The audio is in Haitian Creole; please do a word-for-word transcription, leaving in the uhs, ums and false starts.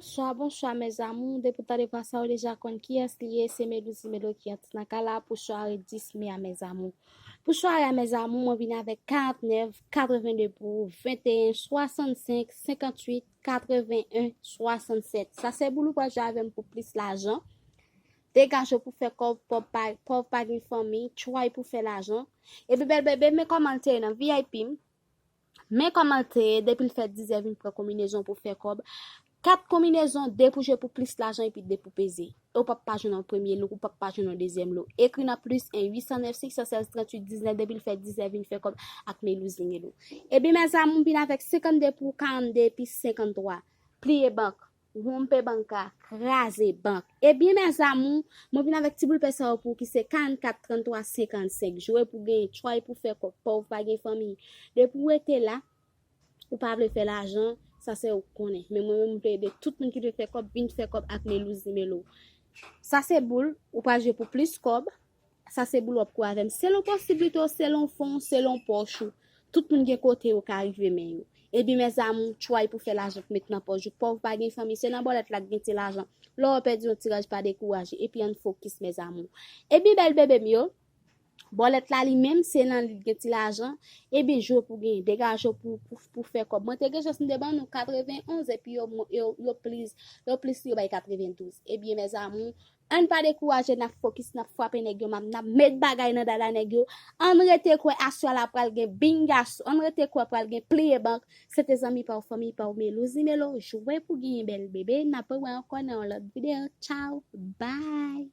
Bonswa, bonswa, mes amours. Depi w tande vwa sa, ou deja konn kiyès li ye. Se Melouzine Melo ki antre nan kay la pou sware dis me a, mes amours. Pou sware a, mes amours, mwen vin avèk karantnèf katrevenn de pou venteyen swasannsenk senkantuit katrevenn en swasannsèt. Sa se boul ou pral jwe avè m pou plis lajan. Degaje w pou fè kòb, pòv pa, pòv pa gen fanmi, try pou fè lajan. Epi bèl bebe, men kòman l te ye nan V I P m. Men kòman l te ye, depi l fè dizè vin pran konbinezon pou fè kòb. Kat konbinezon, de pou jwe pou plis lajan epi de pou peze. E w p ap pa jwenn yon premye lo, ou p ap pa jwenn yon dezyèm lo. Ekri nan plis en uit san nèf senk san sèz tranntuit diznèf depi l fè dizè vin fè kòb ak Melouzine Melo. Ebyen, mes amours, m vin avèk senkannde pou karannde epi senkanntwa. Pliye bank, wonpe banka, kraze bank. Ebyen, mes amours, mwen vin avèk ti boul pè sa yo pou ou ki se karannkat tranntwa senkannsenk. Jwe pou genyen, try pou fè kòb, pòv pa gen fanmi. Depi w rete la, ou pa vle fè lajan, sa se ou konnen. Men mwen menm, m vle ede tout moun ki vle fè kòb, vin fè kòb ak Melouzine Melo. Sa se boul, ou pral jwe pou plis kòb. Sa se boul w ap kouri avè m. Selon posiblite w, selon fon w, selon pòch ou. Tout moun gen kote yo ka rive men yo. Ebyen, mes amours, try pou fè lajan pou met nan pòch ou. Pòv pa gen fanmi, se nan bòlèt la k gen ti lajan. Lè w pèdi yon tiraj, pa dekouraje. Epi ann fokis, mes amours. Ebyen, bèl bebe m yo, bòlèt la li menm, se nan li gen ti lajan. Ebyen, jwe pou genyen, degaje w pou, pou, pou fè kòb. Mwen te gen chans m te ban nou katrevenn onz, epi yo, yo, yo plis, yo plis yo bay katrevenn douz. Ebyen, mes amours, ann pa dekouraje, n ap fokis, n ap frape nèg yo, m ap, n ap met bagay nan dada nèg yo. Ann rete kwè aswè la pral gen bingaso, ann rete kwè pral gen pliye bank. Se te zanmi pa w, fanmi pa w, Melouzine Melo, jwe pou genyen, bèl bebe. N ap wè ankò nan yon lòt videyo. Tchao, bye.